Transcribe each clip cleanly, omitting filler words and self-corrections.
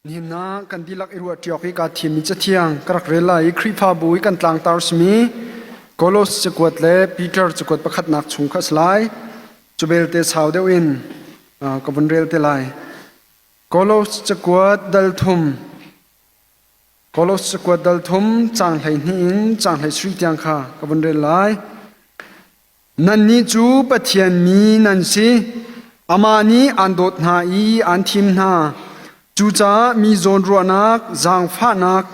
Nihin ah kan dihlak i ruah ṭiawk i kaa thimmi cathiang ka rak rel lai i Khrihfabu i kan tlangtar simi Kolos cakuat le Peter cakuat pakhatnak chung kha a si lai. Cu belte sau deuh in ka vun rel te lai. Kolos cakuat dal thum Kolos cakuat dal thum caang 12 in caang 17 tiang kha ka vun rel lai. Nannih cu Pathian mi nan si. Amah nih aan dawt hna i aan thim hna. Cucaah mi zawnruahnak, zaangfahnak,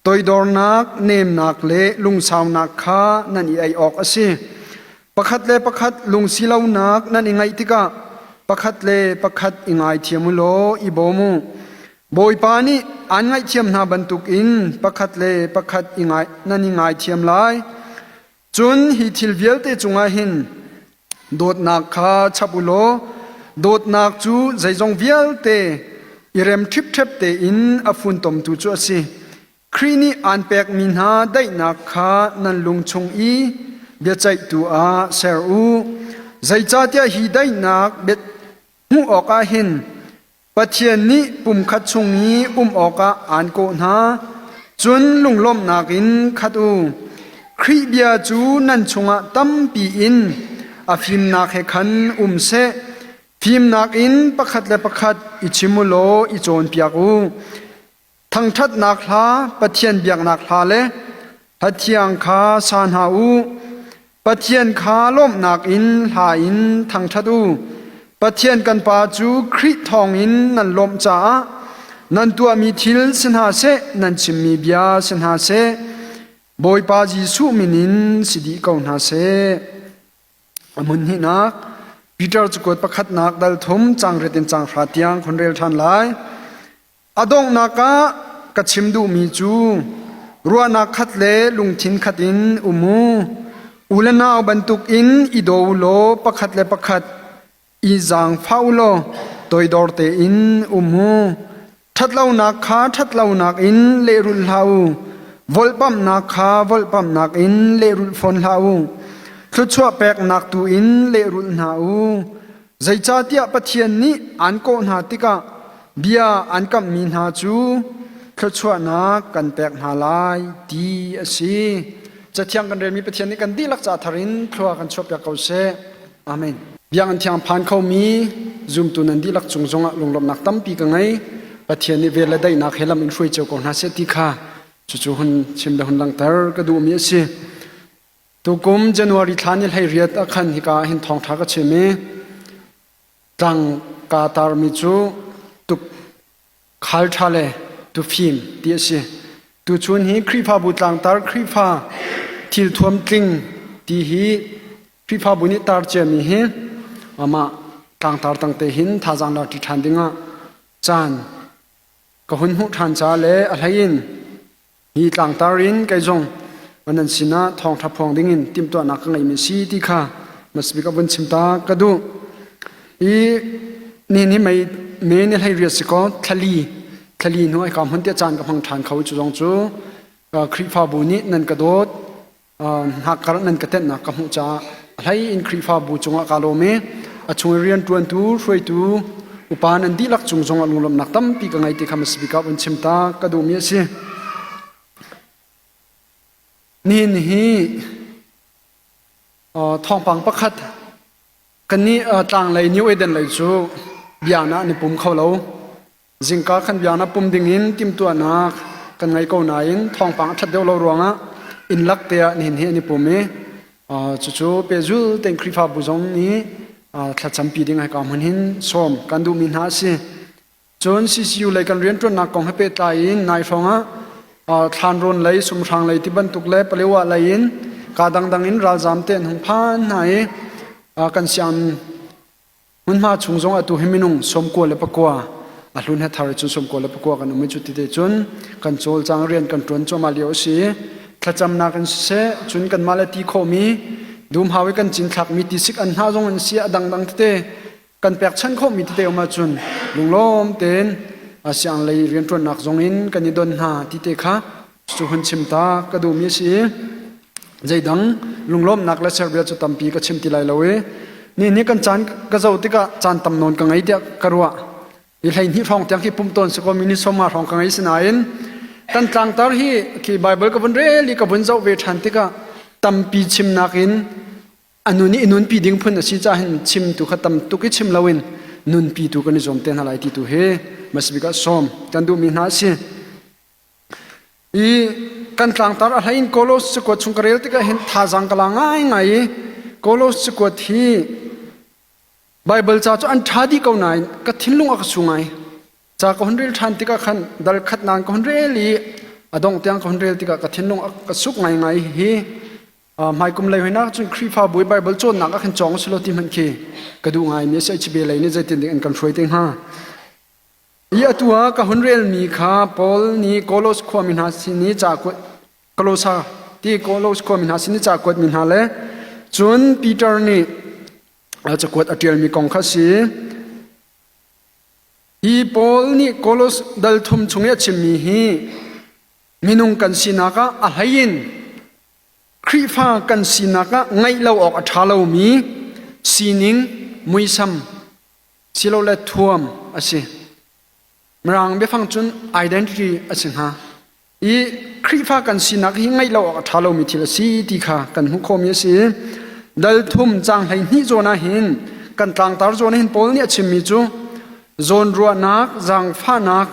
toidornak, nemnak le lungsaunak kha nan i ei awk a si. Pakhat le pakhat lungsilonak nan i ngaih tikah pakhat le pakhat i ngaithiam u law i bawm u. Bawipa nih aan ngaihthiam hna bantukin pakhat le pakhat i ngai, nan i ngaithiam lai. Cun hi thil vialte cungah hin dawtnak kha chap u law dawtnak cu zeizong vialte i rem ṭhipṭhep tein a funtomtu cu a si. Khrih nih aan pekmi hna daihnak kha nan lung chung i biaceihtu ah ser u. Zeicahtiah hi daihnak hmuh awkah hin Pathian nih pumkhat chung i um awkah aan kawh hna. Cun lunglawmhnak in khat u. Khrih bia cu nan chungah tampi in a fimnak he khan um seh. Fimnak in pakhat le pakhat i chim u law i cawnpiak u. Thangṭhatnak hla, Pathian biaknak hla le hla thiang kha sa hna u. Pathian kha lawmhnak in hla in thangṭhat u. Pathian kan Pa cu Khrih thawngin nan lawmh caah nan tuahmi thil si hna seh, nan chimmi bia si hna seh, Bawipa Jesuh min in si dih ko hna seh. A hmun hnihnak Peter cakuat pakhatnak dal thum cang riat in cang hra tiang khon rel ṭhan lai. A donghnak ah ka chim duhmi cu ruahnak khat le lungthin khat in um u. U le nau bantukin i daw u law pakhat le pakhat i zaangfah u law toidor tein um u. Ṭhatlonak kha ṭhatlonak in lehrulh hlah u. Volhpamhnak kha volhpamhnak in lehrulh fawn hlah u. Thluachuah peknak tu in lehrulh hna u. Zeicahtiah Pathian nih aan kawh hna tikah bia an kamhmi hna cu thluachuahnak kan pek hna lai ti a si. Cathiang kan relmi Pathian nih kan dihlak ca thar in thlua kan chuahpiak ko seh. Amen. Biakinn thiang phan khomi zumtu nan dihlak cung zongah lunglawmhnak tampi ka ngei. Pathian nih vel le daihnak he lam in hruai cio ko hna seh ti kha cucu hun chim le hun langhter ka duhmi a si. Tukum January thla ni 18 ah khan hika ah hin thawngṭha ka chim i tlang kaa tarmi cu tuk khal ṭha le tufim ti a si. Tuchun hi Khrihfabu tlangtar Khrihfa thilthuam tling ti hi Khrihfabu nih tar ciami hi amah tlangtar tangte hin thazaang lak ṭi ṭhan dingah caan ka hun hmuh ṭhan ca le a hlei in Hi tlangtar in kei zong nan sinah thawngṭha phuang dingin timhtuahnak ka ngeihmi si ti kha hmasabik a vun chim ta ka duh. I nihin hi mei me ni hlei riat si kaw thlali thlali hnu ai ka hmun tiah caan ka hmang ṭhan kho cu zong cu Khrihfabu nih nan ka dawt hnakkar nan ka tenhnak ka hmuh caah a hlei in Khrihfabu cungah kaa lawm i a chung i rianṭuantu hruaitu upa nan dihlak cung zongah lunglawmhnak tampi ka ngei ti kha hmasabik ah vun chim ta ka duhmi a si. Nihin hi thawngpang pakhat kannih tlanglei New Eden lei cu biaknak an i pum kho lo. Zingka khan biaknak pum dingin timhtuahnak kan ngei ko nain thawngpang a ṭhat deuh lo ruangah inn lak te ah nihin hi an i pum i cucu pehzul tein Khrihfabu zong nih thlacampi ding hika hmun hin sawm kan duhmi hna a si. Cun CCU lei kan rianṭuannak kong he pehtlai in nai hrawng ah Thlanrawn lei, Sumhrang lei ti bantuk le Palewa lei in kaa dangdang in ralzaam te an hung phan hna i kan siang Hmunhma chung zong atu hi minung 99 a hlun he thar cun 99 kan um i cu ti te cun kan cawlcang rian kan ṭuan cuahmah lio a si. Thlacamnak in siseh cun kanmah le ti khawhmi dumhau i kan cinthlakmi tisik an hna zong an si a dangdang tete kan pekchanh khawhmi tete um ahcun lunglawm tein siang lei rianṭuannak zong in kan i don hna ti te kha Cu hun chim ta ka duhmi a si i zeidang lunglawmhnak le serbia cu tampi ka chim ti lai lo i ni ni kan caan ka zoh tikah caan tam nawn ka ngei tiah ka ruah. Ni 12 hrawng tiang khi pumh tawn si kaw minute 50 hrawng ka ngei sinain kan tlangtar hi khi Bible ka vun rel i ka vun zoh ve ṭhan tikah tampi chimnak in a nun i nunpi ding phun a si caah hin chim tu kha tam tuk i chim loin nunpi tu kan i zuam te hna lai ti tu hi masbik ah sawm kan duhmi hna a si. I kan tlangtar a hlei in Kolos cakuat chung ka rel tikah hin thazaang ka la ngaingai i Kolos cakuat hi Baibal ca cu an ṭha dih ko nain ka thinlung a ka su ngai. Ca ka hun rel ṭhan tikah khan dal khat nain ka hun rel i a dongh tiang ka hun rel tikah ka thinlung a ka suk ngaingai hi hmaikum lei hoinak cun Khrihfabu i Baibal cawnnak ah khan cawng usih law ti hmanh khi ka duh ngaimi a si. HB lei nih zeitin ding an kan hruai te hnga. Hi atu ah ka hun relmi kha Paul nih Kolos khuami hna sin i ca kuat Kolosa ti Kolos khuami hna sin i ca kuatmi hna le cun Peter nih cakuat a ṭialmi kong kha a si. Hi Paul nih Kolos dal thum chung i a chimmi hi minung kan sinak ah a hlei in Khrihfa kan sinak ah ngaih lo awk a ṭha lomi sining muisam silole thuam a si. Mirang biafang cun identity a si hnga. I Khrihfa kan sinak hi ngaih lo awk a ṭha lomi thil a si ti kha kan hmuh khawhmi a si. Dal thum caang 12 zawn ah hin kan tlangtar zawn ah hin Paul nih a chimmi cu zawnruahnak, zaangfahnak,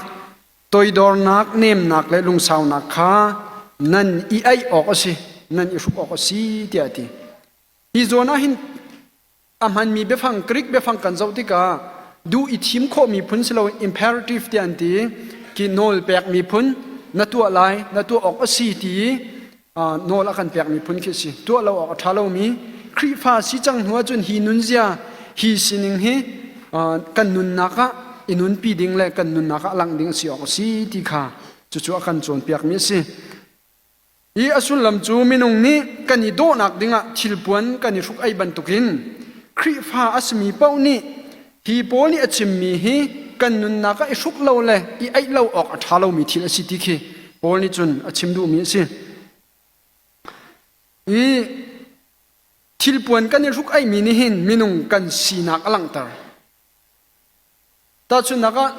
toidornak, nemnak le lungsaunak kha nan i aih awk a si, nan i hruk awk a si tiah a ti. Hi zawn ah hin a hmanmi biafang Greek biafang kan zoh tikah duh i thim khawhmi phun si loin imperative tiah an ti ki nawl pekmi phun na tuah lai na tuah awk a si ti nawl a kan pekmi phun khi a si tuah lo awk a ṭha lomi Khrihfa si cang hnu ahcun hi nunzia hi sining hi kan nunnak ah i nunpi ding le kan nunnak ah langh ding a si awk a si ti kha cucu a kan cawnpiakmi a si. Hi a sullam cu minung nih kan i dawhnak dingah thilpuan kan i hruk-aih bantukin Khrihfa a simi paoh nih hi Paul nih a chimmi hi kan nunnak ah i hruk lo le i aih lo awk a ṭha lomi thil a si ti khi Paul nih cun a chim duhmi a si. Hi thilpuan kan i hruk-aihmi nih hin minung kan sinak a langhter. Tahchunhnak ah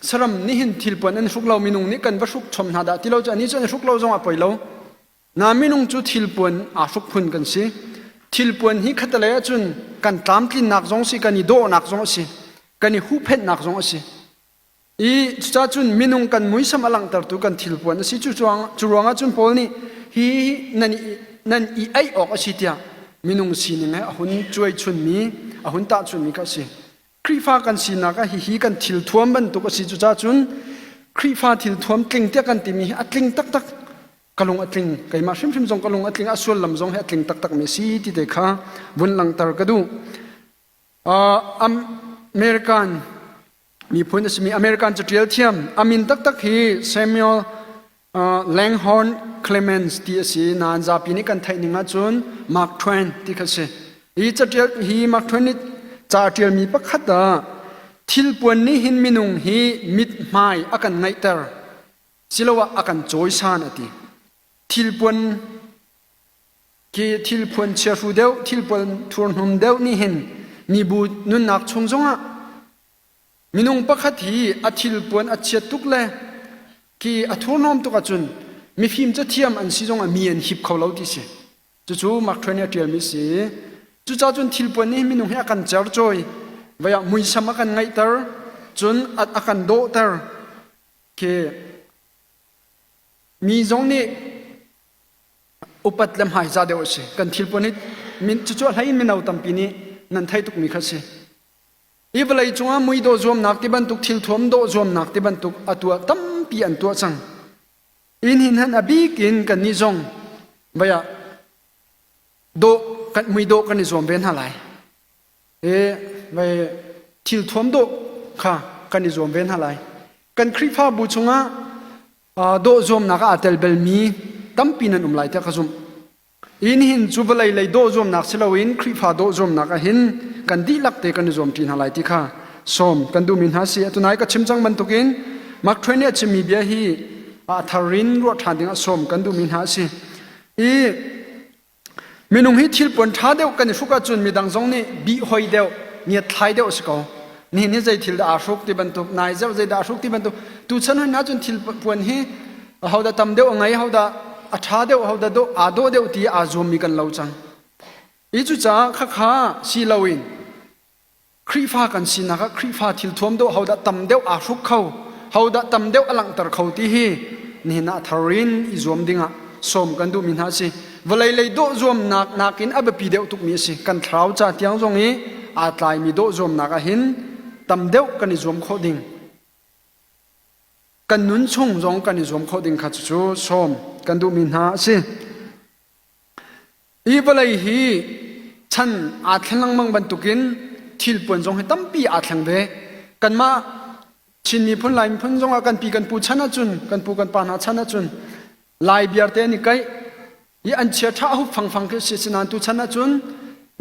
saram nih hin thilpuan an hruk lo minung nih kan va hruk chom hna dah ti lo cu anih cu an hruk lo zong ah poi lo. Na minung cu thilpuan aa hruk phun kan si. Thilpuan hi khatalei ahcun kan tlamtlinnak zong si kan i dawhnak zong a si kan i huhphenhnak zong a si. I cucaah cun minung kan muisam a langhtertu kan thilpuan a si. Cu ruang ah cun Paul nih hi nan i, nan i aih awk a si tiah minung sining he a hun cuai chunmi a hun tahchunmi kha a si. Khrihfa kan sinak ah hihi kan thilthuam bantuk a si. Cucaah cun Khrihfa thilthuam tling tiah kan timi hi a tling taktak. Ka lung a tling. Keimah hrimhrim zong ka lung a tling. A sullam zong hi a tling taktakmi a si ti te kha vun langhter ka duh. American miphun a simi American caṭial thiam a min taktak hi Samuel Langhorne Clemens ti a si nain zapi nih kan theih ning ahcun Mark Twain ti kha si. Hi caṭial hi Mark Twain nih ca a ṭialmi pakhat ah thilpuan nih hin minung hi mithmai a kan ngeihter siloah a kan cawisan a ti. Thilpuan khi thilphuan chiahru deuh, thilpuan thurhnum deuh nih hin mibu nunnak chung zongah Minung pakhat hi a thilpuan a chiat tuk le khi a thurhnawm tuk ahcun mifim cathiam an si zongah mi an hip kho lo ti si. Cucu Mark Twain nih a ṭialmi a si. Cucaah cun thilpuan nih minung hi a kan cercawi, vei ah muisam a kan ngeihter, cun a, a kan dawhter. Khi mi zong nih upat le hmaizah deuh a si. Kan thilpuan hi min, cucu a hlei in mino tampi nih nan theih tukmi kha a si. Hi vawlei cungah mui dawh zuamnak ti bantuk thilthuam dawh zuamnak ti bantuk a tuah tampi an tuah cang. Inn hin han a bik in kannih zong vai ah dawh kan mui dawh kan i zuam ve hna lai. E vai thilthuam dawh kha kan i zuam ve hna lai. Kan Khrihfabu chungah dawh zuamnak ah aa tel belmi tampi nan um lai tiah ka zumh. Inn hin cu vawlei lei dawh zuamnak si loin Khrihfa dawh zuamnak ah hin kan dihlak te kan i zuam ṭi hna lai ti kha sawm kan duhmi hna si. Atu nai ka chim cang bantukin Mark Twain nih a chimmi bia hi a thar in ruah ṭhan ding ah sawm kan duhmi hna a si. I minung hi thilpuan ṭha deuh kan i hruk ahcun midang zong nih bih hoi deuh, ngiatthlai deuh a si ko. Nihin hi zei thil dah aa hruk ti bantuk, nai zarh zei dah aa hruk ti bantuk. Tuchan hoi hna cun thil puan hi hodah tam deuh a ngei, hodah a ṭha deuh, hodah dawh aa dawh deuh ti aa zuammi kan lo cang. I cucaah khakha si loin Khrihfa kan sinak ah Khrihfa thil thuam dawh hodah tam deuh aa hruk kho, hodah tam deuh a langhter kho ti hi nihin ah thar in i zuam dingah sawm kan duhmi hna a si. Vawlei lei dawh zuamnak nakin a biapi deuh tukmi a si. Kan thlarau ca tiang zong i aa tlaimi dawh zuamnak ah hin tam deuh kan i zuam khawh ding. Kan nun chung zong kan i zuam khawh ding kha cucu sawm kan duhmi hna a si. Hi vawlei hi chan aa thleng lengmang bantukin thilpuan zong hi tampi aa thleng ve. Kanmah Chin miphun, Lai miphun zongah kan pi kan pu chan ahcun, kan pu kan pa hna chan ahcun Lai biar te an i kaih i an chia ṭha hup fangfang khi si. Sinain tu chan ahcun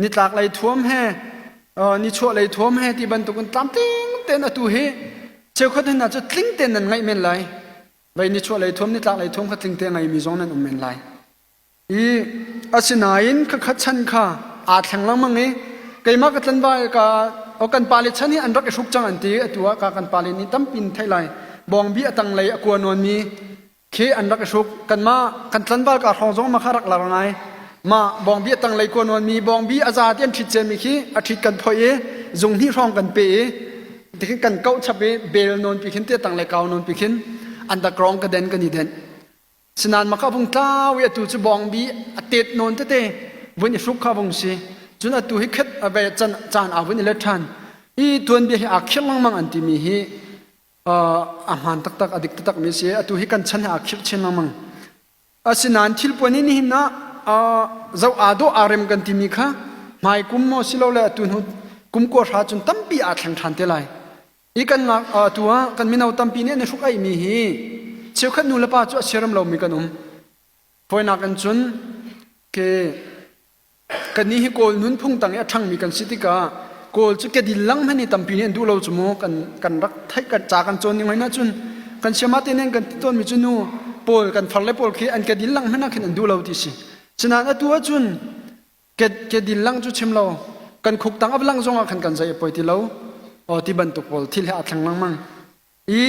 nitlak lei thuam he nichuah lei thuam he ti bantukin tlamtling tein atu hi cheukhat hna cu tling tein nan ngaih men lai. Vei nichuah lei thuam, nitlak lei thuam kha tling te ngeimi zong nan um men lai. I asinain khakha chan kha aa thleng lengmang i keimah ka tlanval ka o kan pale chan hi an rak i hruk cang an ti atu ah ka kan pale nih tampin theih lai bawngbi a tanglei a kua nawnmi khi an rak i hruk kanmah kan tlanval ka hrawng zong ma kha rak lar ngai mah bawngbi a tanglei kua nawnmi bawngbi a za ti an ṭhit cemi khi a ṭhit kan phoih i zung hnih hrawng kan pe i tikhin kan kauh chap i bel nawn pi khin te tanglei kau nawn pi khin an dakrong ka den kan i denh Sinain maka vung tlau i atu cu bawngbi a tet nawn tete vun i hruk kha vung si. Cun atu hi khet a ve can caan aa vun i let ṭhan. Hi tuanbia hi aa khirh lengmang an timi hi a hmaan taktak a dik taktak mi si. Atu hi kan chan hi aa khirh chin lengmang. Asinain thilpuan hi nihin ah zoh aa dawh aa rem kan timi kha hmai kum maw silole atu hnu kum kua hra cun tampi aa thleng ṭhan te lai. Hi kan atu ah kan mino tampi nih an i hruk-aihmi hi cheukhat nu le pa cu a siaram lomi kan um. Fawinak in cun ke kannih hi Kawl nunphung tang i a ṭhangmi kan si tikah Kawl cu kedil lang hmanh hi tampi nih an duh lo cu mu kan kan rak theih kan ca kan cawn ning hoi na cun kan siama te nih an kan ti tawnmi cu nu pawl kan far le pawl khi an kedil lang hmanh ah khin an duh lo ti si. Sinain atu ahcun Kedil lang cu chim lo kan khuk tang a lang zong ah khan kan zei a poi ti lo aw ti bantuk pawl thil he aa thleng lengmang i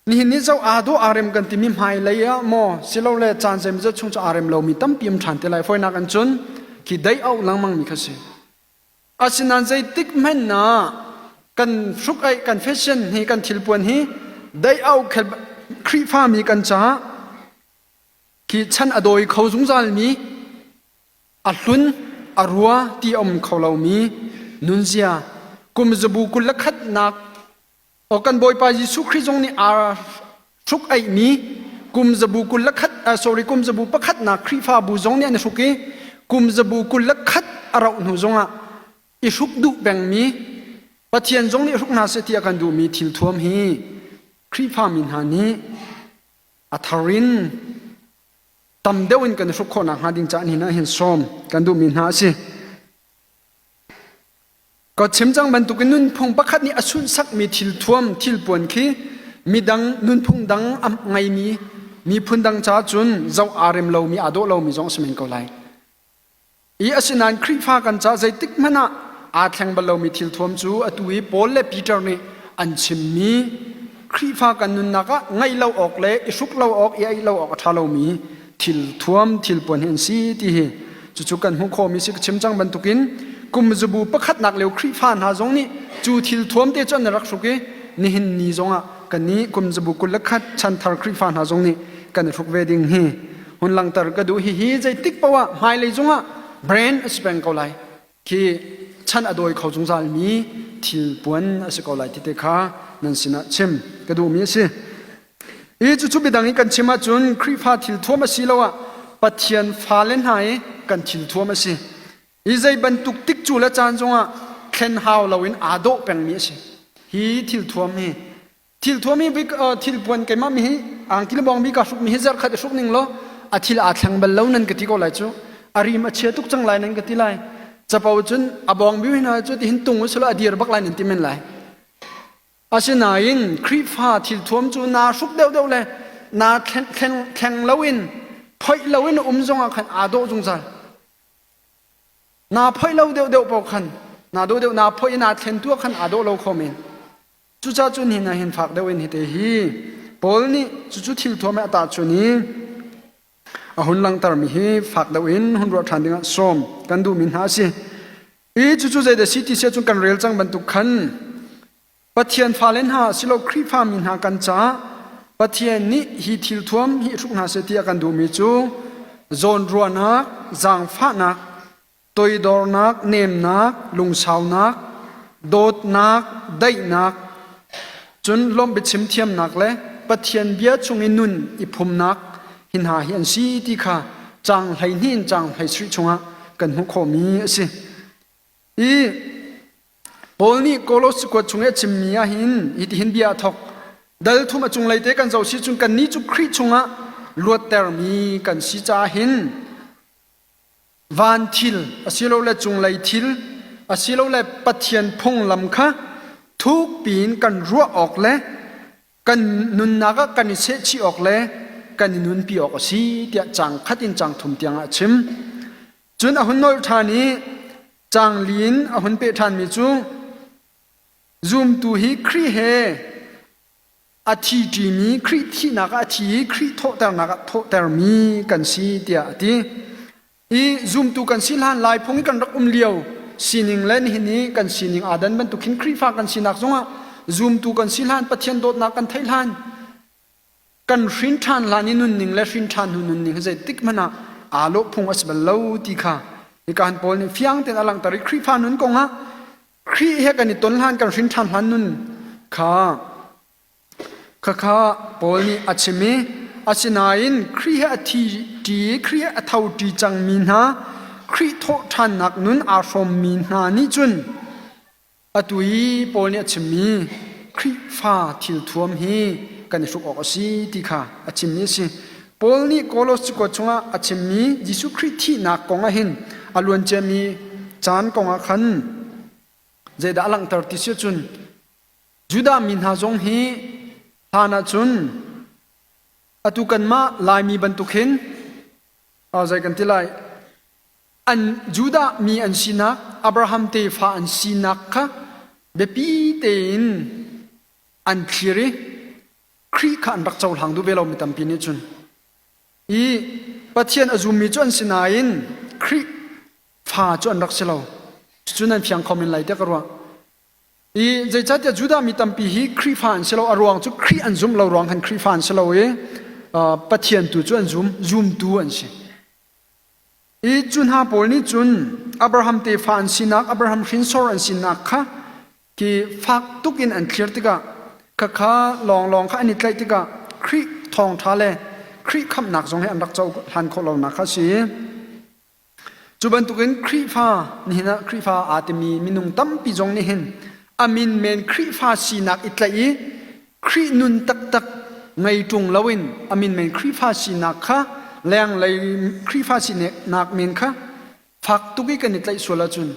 nihin ni zoh aa dawh aa rem kan timi hmai lei ah maw silole caan zeimawzat chung cu aa rem lomi tampi um ṭhan te lai fawinak an cun khi dei auh lengmang mi kha si asinain zeitik hmanh ah kan hruk aih kan fashion hi kan thilpuan hi dei auh khel Khrihfami kan caah khi chan a dawi kho zungzalmi a hlun a rua ti a um kho lomi nunzia kum zabu 21 nak o kan Bawipa Jesuh Khrih zong nih aa hruk aihmi kum zabu 21 sorry kum zabu pakhatnak Khrihfabu zong nih an i hruk i kum zabu 21 a rauh hnu zongah i hruk duh pengmi Pathian zong nih hruk hna seh ti a kan duhmi thil thuam hi Khrihfami hna nih a thar in tam deuh in kan i hruk khawh nakhnga ding caan hin ah hin sawm kan duhmi hna a si. Ka chim cang bantukin nunphung pakhat nih a sunhsakmi thil thuam thilpuan khi midang nunphung dang a ngeimi miphun dang caah cun zoh aa rem lomi aa dawh lomi zong a si men ko lai. I asinain Khrihfa kan caah zeitik hmanh ah aa thleng bal lomi thil thuam cu atu i Paul le Peter nih an chimmi Khrihfa kan nunnak ah ngaih lo awk le i hruk lo awk i aih lo awk a ṭha lomi thil thuam thil puan hi an si ti hi cucu kan hmuh khawhmi si ka chim cang bantukin kum zabu pakhatnak lio Khrihfa hna zong nih cu thil thuam te cu an rak hruk i nihin ni zongah kannih kum zabu 21 chanthar Khrihfa hna zong nih kan i hruk ve ding hi hun langhter ka duh hihi zeitik paoh ah hmailei zongah brand a si peng ko lai khi chan a dawi kho zungzal mi thil puan a si ko lai ti te kha nan sinah chim ka duhmi a si i cucu biadang i kan chim ahcun Khrihfa thil thuam a si lo ah Pathian fale hna i kan thil thuam a si i zei bantuk tik cu le caan zongah thlen hau loin aa dawh pengmi a si hi thil thuam hi Thil thuami bik thil puan keimah mi hi angki le bawngbi ka hruk mi hi zarh khat i hruk ning law a thil aa thleng bal lo nan ka ti ko lai cu a rim a chia tuk cang lai nan ka ti lai capo cun a bawngbi hna cu tihin tung usulaw a dir bak lai nan ti men lai asinain Khrihfa thil thuam cu naa hruk deuhdeuh le naa thleng thleng loin phoih loin um zongah khan aa dawh zungzal Naa phoih lo deuhdeuh paoh khan Naa dawh deuh naa phoih i naa thlen tu ah khan aa dawh lo kho men. Cucaah cun hin ah hin fak deuh in hite hi Paul nih cucu thil thuam he a tahchun i a hun langhtermi hi fak deuh in hun ruah ṭhan dingah sawm kan duhmi hna a si. I cucu zeidah si ti si ahcun kan rel cang bantuk khan Pathian fale hna silo Khrihfa mi hna kan caah Pathian nih hi thil thuam hi hruk hna seh ti a kan duhmi cu zawnruahnak, zaangfahnak, toidornak, nemnak, lungsaunak, dawtnak, daihnak, cun lawmh biachim thiamnak le Pathian bia chung i nun i phumnak hi hna hi an si ti kha caang 12 in caang 17 chungah kan hmuh khawhmi a si. I Paul nih Kolos cakuat chung i a chimmi ah hin hitihin bia a thawk. Dal thum a cunglei te kan zoh si cun kannih cu Khrih chungah luattermi kan si caah hin van thil asilole cunglei thil asilole Pathian phunglam kha thuk piin kan ruah awk le kan nunnak ah kan i sehchih awk le kan i nunpi awk a si tiah caang khat in caang thum tiang ah a chim. Cun a hun nolh ṭhan i caang li in a hun peh ṭhanmi cu zumtu hi Khrih he a thi ṭimi Khrih thihnak ah a thi i Khrih thawhternak ah thawhtermi kan si tiah a ti. I zumtu kan si hlan lai phung i kan rak um lio sining le nihin i kan sining aa dan bantuk hin Khrihfa kan sinak zongah zumtu kan si hlan Pathian dawtnak kan theih hlan kan hrin ṭhan hlan i nunning le hrin ṭhan hnu nunning hi zeitik hmanh ah aa lawh phung a si bal lo ti kha hika han Paul nih fiang tein a langhter i Khrihfa nun kong ah Khrih he kan i ton hlan kan hrin ṭhan hlan nun kha khakha Paul nih a chim i asinain Khrih he a thi ṭi i Khrih he a tho ṭi cangmi hna Khrih thawhṭhannak nun aa hrawmmi hna nih cun Atu i Paul nih a chimmi Khrihfa thilthuam hi kan i hruk awk a si ti kha a chimmi a si. Paul nih Kolos cakuat chungah a chimmi Jesuh Khrih thihnak kong ah hin a luanciami caan kong ah khan zeidah a langhter ti si ahcun Judah mi hna zong hi hlan ahcun atu kanmah Laimi bantuk hin zei kan ti lai An Judah mi an sinak, Abraham tefa an sinak kha biapi tein an thlir i Khrih kha an rak cohlang duh ve lo mi tampi nih cun. I Pathian a zummi cu an si nain Khrih fa cu an rak si lo. Cucu nan fiang kho men lai tiah ka ruah. I zeicahtiah Judah mi tampi hi Khrihfa an si lo. A ruang cu Khrih an zumh lo ruang khan Khrihfa an si lo i Pathian tu cu an zum, zumtu an si. I cu hna pawl nih cun Abraham tefa an sinak, Abraham hrinsor an sinak kha khi fak tuk in an thlir tikah khakha lawnglawng kha an i tlaih tikah Khrih thawngṭha le Khrih khamhnak zong hi an rak cohlan khawh lonak kha a si. Cu bantukin Khrihfa nihin ah Khrihfa aa timi minung tampi zong nih hin a min men Khrihfa sinak i tlaih i Khrih nun taktak ngei ṭung loin a min men Khrihfa sinak kha lenglei Khrihfa sinak men kha fak tuk i kan i tlaih sual ahcun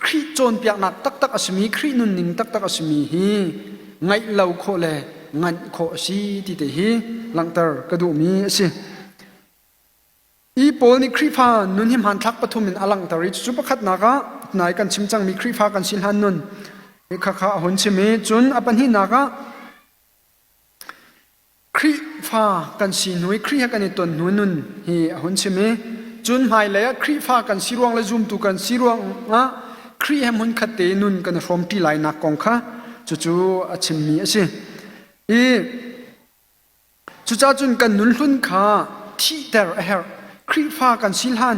Khrih cawnpiaknak taktak a simi Khrih nunning taktak a simi hi ngaih lo khawh le nganh khawh a si ti te hi langhter ka duhmi a si. Hi Paul nih Khrihfa nun hi hmanthlak pathum in a langhter i cucu pakhatnak ah nai kan chim cangmi Khrihfa kan si hlan nun khakha a hun chim i cun a pahnihnak ah Khrihfa kan si hnu i Khrih he kan i ton hnu nun hi a hun chim i cun hmailei ah Khrihfa kan si ruang le zumtu kan si ruangah Khrih he hmunkhat te nun kan i hrawmṭi lainak kong kha cucu a chimmi a si. I Cucaah cun kan nun hlun kha thihter a herh. Khrihfa kan si hlan,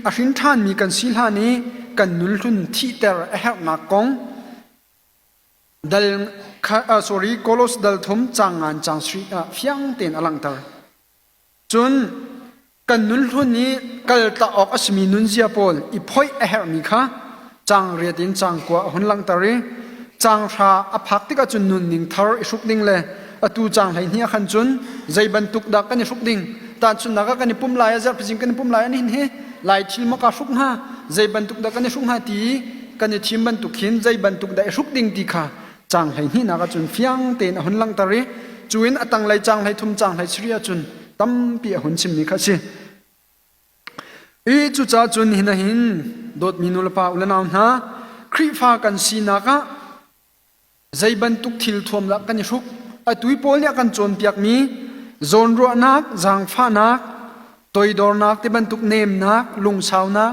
a hrin ṭhanmi kan si hlan i kan nun hlun thihter a herhnak kong dal sorry Kolos dal thum caang ngan caang sarih ah fiang tein a langhter. Cun kan nunhlun i kaltak awk a simi nunzia pawl i phoih a herhmi kha caang riat in caang kua a hun langhter i caang hra a phak tikah cun nunning thar i hruk ding le atu caang 12 ah khan cun zei bantuk dah kan i hruk ding tahchunhnak ah kan i pum lai a zarhpizing kan i pum lai an hin hi lai thil maw kaa hruk hnga zei bantuk dah kan i hruk hnga ti kan i thim bantuk hin zei bantuk dah i hruk ding ti kha caang hleihnihnak ah cun fiang tein a hun langhter i cu in a tanglei caang 13 caang 17 ah cun tampi a hun chimmi kha a si. I cucaah cun hin hin. Dawtmi nulepa u le nau hna, Khrihfa kan sinak ah zei bantuk thil thuam dah kan i hruk? Atu i Paul nih a kan cawnpiakmi zawnruahnak, zaangfahnak, toidornak ti bantuk nemnak, lungsaunak,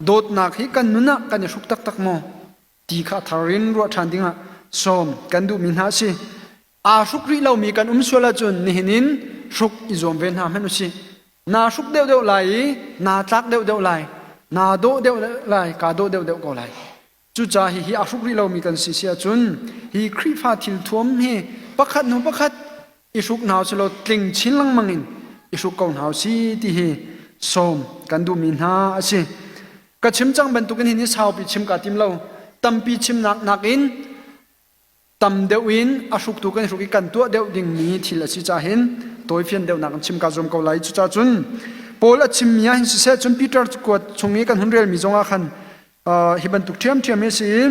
dawtnak hi kan nun ah kan i hruk taktak maw? Ti kha a thar in ruah ṭhan dingah sawm kan duhmi hna a si. Aa hruk rih lomi kan um sual ahcun nihin in hruk i zuam ve hna hmanh usih. Naa hruk deuhdeuh lai i naa tlak deuhdeuh lai, naa dawh deuh lai, kaa dawh deuhdeuh ko lai. Cucaah hihi aa hruk rih lomi kan si si ahcun hi Khrihfa thil thuam hi pakhat hnu pakhat i hruk hna usih tling chin lengmang in i hruk ko hna usih ti hi sawm kan duhmi hna a si. Ka chim cang bantukin hi ni saupi chim kaa tim lo. Tampi chimnak nakin tam deuh in a hruktu kan hruk i kan tuah deuh dingmi thil a si caah hin tawifian deuhnak in chim kaa zuam ko lai. Cucaah cun Paul a chimmi ah hin siseh cun Peter kuat chung i kan hun relmi zongah khan hi bantuk ṭhiamṭhiam hi a si i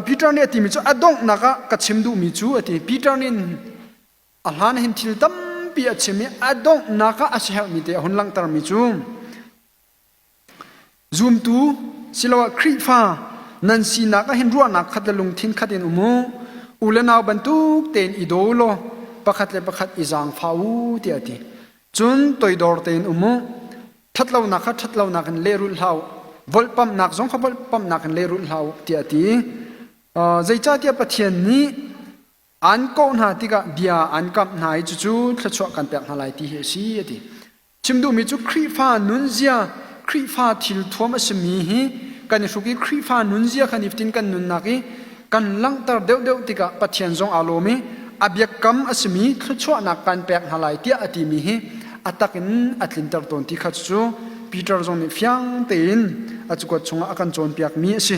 Peter nih a timi cu a donghnak ah ka chim duhmi cu a ti. Peter nih a hlan hin thil tampi a chim i a donghnak ah a siaherhmi te a hun langhtermi cu Zumtu siloah Khrihfa nan sinak ah hin ruahnak khat le lungthin khat in um u. U le nau bantuk tein i daw u law pakhat le pakhat i zaangfah u tiah a ti. Cun toidor tein um u. Ṭhatlonak kha ṭhatlonak in lehrulh hlah u. Volhpamhnak zong kha volhpamhnak in lehrulh hlah u tiah a ti. Zeicahtiah Pathian nih an kawh hna tikah bia an kamh hna i cucu thluachuah kan pek hna lai ti hi a si a ti. Chim duhmi cu Khrihfa nunzia, Khrihfa thilthuam a simi hi kan i hruk i Khrihfa nunzia kha nifatin kan nunnak i kan langhter deuhdeuh tikah Pathian zong aa lawm i a biakam a simi thluachuahnak kan pek hna lai tiah a timi hi a tak in a tlinter tawn ti kha cucu Peter zong nih fiang tein a cakuat chungah a kan cawnpiakmi a si.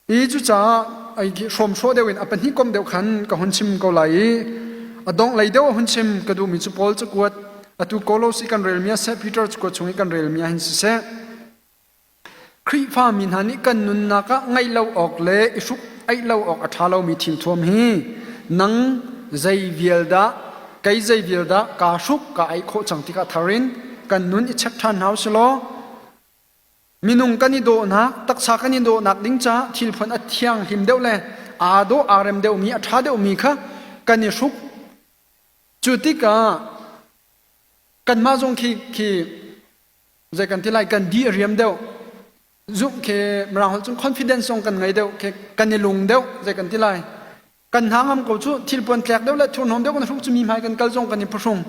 I cucaah hrawmhraw deuh in a pahnih kom deuh khan ka hun chim ko lai i a dongh lei deuh a hun chim ka duhmi cu Paul cakuat atu Kolos i kan relmi ah seh Peter cakuat chung i kan relmi ah hin siseh Khrihfa mi hna nih kan nunnak ah ngaih lo awk le i hruk aih lo awk a ṭha lomi thilthuam hi nang zei vial dah kei zei vial dah kaa hruk ka aih khawh cang tikah thar in kan nun i check ṭhan hna usih law Minung kan i dawhnak, taksa kan i dawhnak ding caah thilphuan a thianghlim deuh le aa dawh aa rem deuhmi, a ṭha deuhmi kha kan i hruk. Cu tikah kanmah zong khi khi zei kan ti lai kan di a riam deuh. Zumh khi mirang holh cun confidence zong kan ngei deuh, khi kan i lung deuh zei kan ti lai. Kan hna ngam ko cu thilpuan tlek deuh le thurhnawm deuh kan hruk cu mi hmai kan kal zong kan i phuhrung.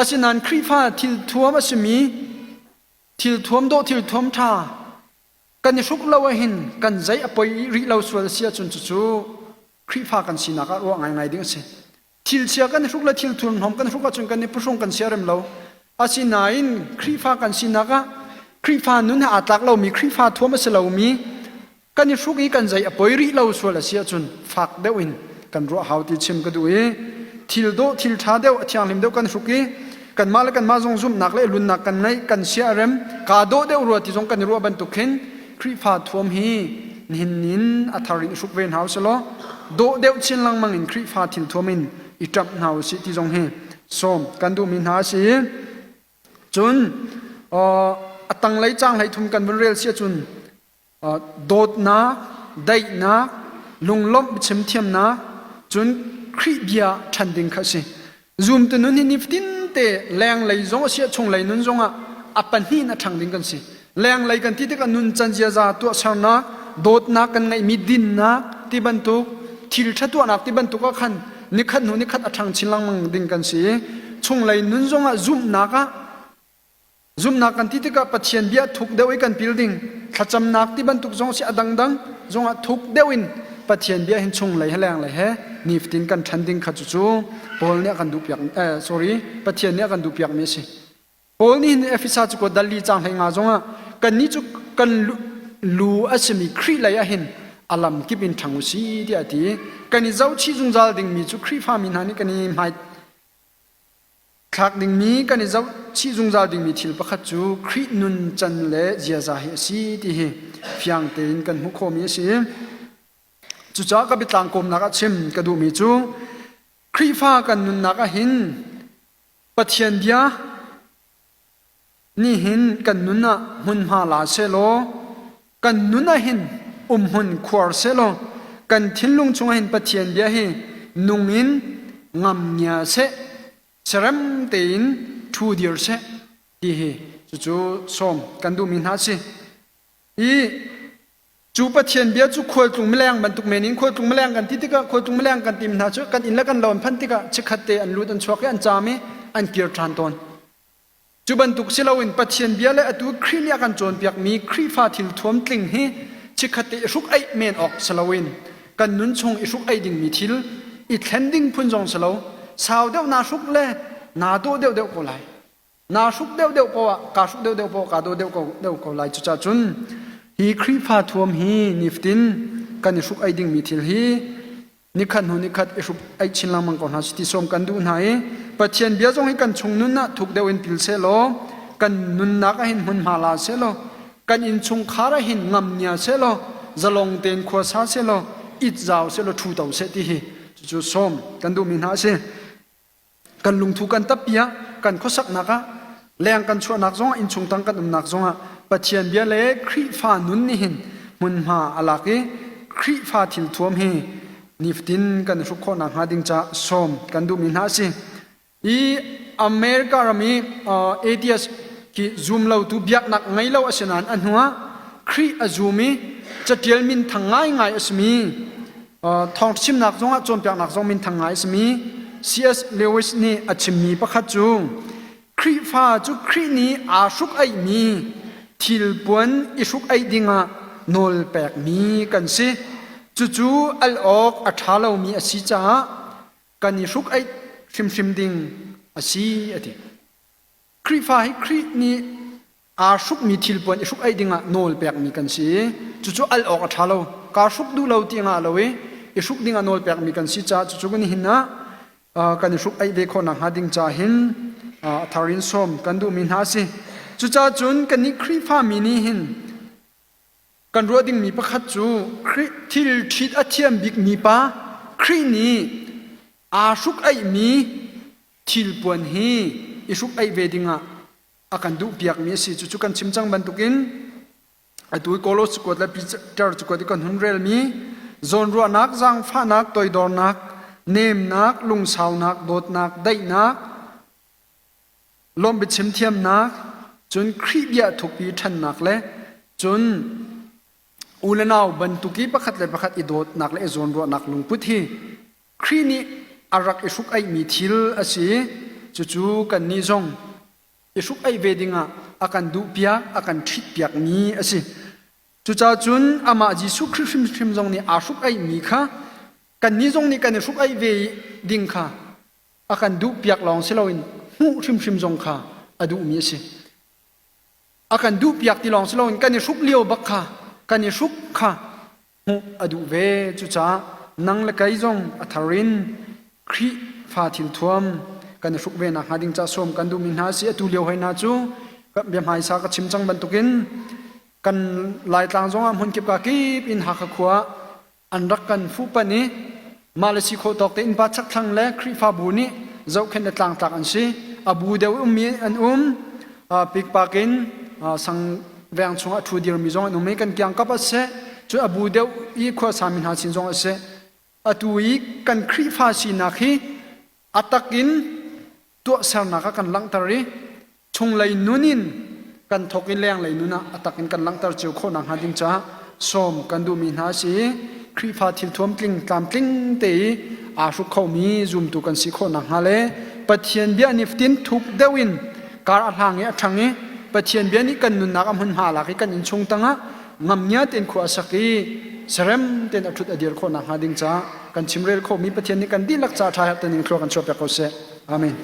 Asinain Khrihfa thilthuam a simi Thilthuam dawh thilthuam ṭha kan i hruk lo ahhin kan zei a poi rih lo sual a si ahcun cucu Khrihfa kan sinak ah ruah ngaingai ding a si. Thilchia kan i hruk le thil thurhnawm kan hruk ahcun kan i phuhrung kan siarem lo. Asinain Khrihfa kan sinak ah Khrihfa nun he aa tlak lomi Khrihfa thuam a si lomi kan i hruk i kan zei a poi rih lo sual a si ahcun fak deuh in kan ruah hau ti chim ka duh i thil dawh thil ṭha deuh a thianghlim deuh kan hruk i kanmah le kanmah zong zumhnak le lunnak kan ngeih kan sia a rem kaa dawh deuh rua ti zong kan i ruah bantuk khin Khrihfa thuam hi nihin in a thar in i hruk ve hna usih law dawh deuh chin lengmang in Khrihfa thil thuam in i ṭamh hna usih ti zong hi sawm kan duhmi hna a si i cun a tanglei caang hlei thum kan vun rel si ahcun Dawtnak, daihnak, lunglawmh biachim thiamnak, cun Khrih bia ṭhan ding kha a si. Zumtu nun hi nifatinte lenglei zong a si ah chunglei nun zongah a pahnih in a ṭhang ding kan si. Lenglei kan ti tikah nuncan ziaza tuahsernak, dawtnak kan ngeihmi dinnak ti bantuk, thil ṭha tuahnak ti bantuk ah khan nikhat hnu nikhat a ṭhang chin lengmang ding kan si i chunglei nun zongah zumhnak ah Zumhnak kan ti tikah Pathian bia thuk deuh i kan pil ding, thlacamnak ti bantuk zong si a dangdang zongah thuk deuh in Pathian bia hin chunglei he lenglei he nifatin kan ṭhan ding kha cucu Paul nih a kan duhpiak eh, sorry Pathian nih a kan duhpiakmi a si. Paul nih hin Efesa cu dal li caang hlei nga zongah kannih cu kan lu a simi Khrih lei ah hin a lam kip in ṭhang u si tiah a ti. Kan i zohchih zungzal dingmi cu Khrihfa mi hna nih kan i hmai Thlak dingmi kan i zohchih zungzal dingmi thil pakhat cu Khrih nuncan le ziaza hi a si ti hi fiang tein kan hmuh khawhmi a si. Cucaah ka biatlang kawmnak ah chim ka duhmi cu Khrihfa kan nunnak ah hin Pathian bia. Nihin kan nun ah hmunhma la sehlaw kan nun ah hin umhmun khuar sehlaw kan thinlung chungah hin Pathian bia hi nung in ngam ngia seh serem tein ṭhu dir seh ti hi cucu sawm kan duhmi hna a si. I cu Pathian bia cu khualtlung mileng bantuk men in khualtlung mileng kan ti tikah khualtlung mileng kan timi hna cu kan inn le kan lo an phanh tikah chikkhat te an lut an chuak i an caam i an kir ṭhan tawn. Cu bantuk si loin Pathian bia le atu Khrih nih a kan cawnpiakmi Khrihfa thil thuam tling hi chikkhat te i hruk aih men awk si loin kan nun chung i hruk aih dingmi thil i thlen ding phun zong si lo sau deuh naa hruk le naa dawh deuhdeuh ko lai. Naa hruk deuhdeuh poah kaa hruk deuhdeuh poah kaa dawh deuh ko, deuh ko lai. Cucaah cun hi Khrihfa thuam hi nifatin kan i hruk aih dingmi thil hi nikhat hnu nikhat i hruk aih chin lengmang ko hna ti sawm kan duh hna i Pathian bia zong hi kan chung nun ah thuk deuh in pil sehlaw kan nunnak ah hin hmunhma la sehlaw kan innchungkhar ah hin ngam nia sehlaw zalong tein khua sa sehlaw it zau sehlaw ṭhu to seh ti hi cucu sawm kan duhmi hna a si. Kan lungthu kan tappi ah kan khuasaknak ah leng kan chuahnak zongah innchung tang kan umnak zongah Pathian bia le Khrihfa nun nih hin hmunhma a lak i Khrihfa thil thuam hi nifatin kan i hruk khawh nakhnga ding caah sawm kan duhmi hna a si. I America ram i atheist khi zum lotu biaknak ngei lo a si nain a hnuah Khrih a zum i catial minthang ngaingai a simi Thawngchimnak zongah cawnpiaknak zong minthang ngai a simi C.S. Lewis nih a chimmi pakhat cu Khrihfa cu Khrih nih aa hruk-aihmi thilpuan i hruk-aih dingah nawl pekmi kan si. Cucu al awk a ṭha lomi a si caah kan i hruk-aih hrimhrim ding a si a ti. Khrihfa hi Khrih nih aa hrukmi thilpuan i hruk aih dingah nawl pekmi kan si i cucu al awk a ṭha lo. Kaa hruk duh lo ti ngah lo i i hruk dingah nawl pekmi kan si caah cucu kan hin ah kan i hruk aih ve khawh nakhnga ding ca hin a thar in sawm kan duhmi hna a si. Cucaah cun kannih Khrihfa mi nih hin kan ruah dingmi pakhat cu Khrih thil ṭhit a thiam bikmi pa Khrih nih aa hruk aihmi thilpuan hi i hruk aih ve dingah a kan duhpiakmi a si. Cucu kan chim cang bantukin atu i Kolos cakuat le Peter cakuat i kan hun relmi zawnruahnak, zaangfahnak, toidornak, nemnak, lungsaunak, dawtnak, daihnak, lawmh biachim thiamnak, cun Khrih bia thukpi ṭhannak le cun u le nau bantuk i pakhat le pakhat i dawtnak le i zawnruahnak lungput hi Khrih nih a rak i hruk-aihmi thil a si. Cucu kannih zong i hruk-aih ve dingah a kan duhpiak, a kan ṭhitpiakmi a si. Cucaah cun amah Jesuh Khrih hrimhrim zong nih aa hruk-aihmi kha kannih zong nih kan i hruk-aih ve ding kha a kan duhpiak lawng si loin hmuh hrimhrim zong kha a duhmi a si. A kan duhpiak ti lawng si loin kan i hruk lio bak kha kan i hruk kha hmuh a duh ve. Cucaah nang le kei zong a thar in Khrihfa thilthuam kan i hruk ve nakhnga ding caah sawm kan duhmi hna a si. Atu lio hoi hna cu bia hmaisa ka chim cang bantukin kan Laitlang zongah hmunkip ka kip in Hakha khua an rak kan fuhpanh i mah le si khawh tawk te innpa chakthlang le Khrihfabu nih zohkhenh le tlangtlak an si. A bu deuh ummi an um. Pikpak in sang veng chungah a ṭhu dirmi zong an um i kan kiangkap ah siseh, cu a bu deuh i khuasami hna sin zong ah siseh, atu i kan Khrihfa sinak hi a tak in tuahsernak ah kan langhter i chunglei nun in kan thawk i lenglei nun ah a tak in kan langhter cio khawh nakhnga ding caah sawm kan duhmi hna a si i Khrihfa thilthuam tling tlamtling te i aa hruk khomi zumtu kan si khawh nakhnga le Pathian bia nifatin thuk deuh in kar a hlang i a ṭhang i Pathian bia nih kan nunnak a hmunhma lak i kan innchung tangah ngamngia tein khua a sak i serem tein a ṭhut a dir khawh nakhnga ding caah kan chimrel khawhmi Pathian nih kan dihlak ca ṭha herh tein thlua kan chuahpiak ko seh. Amen.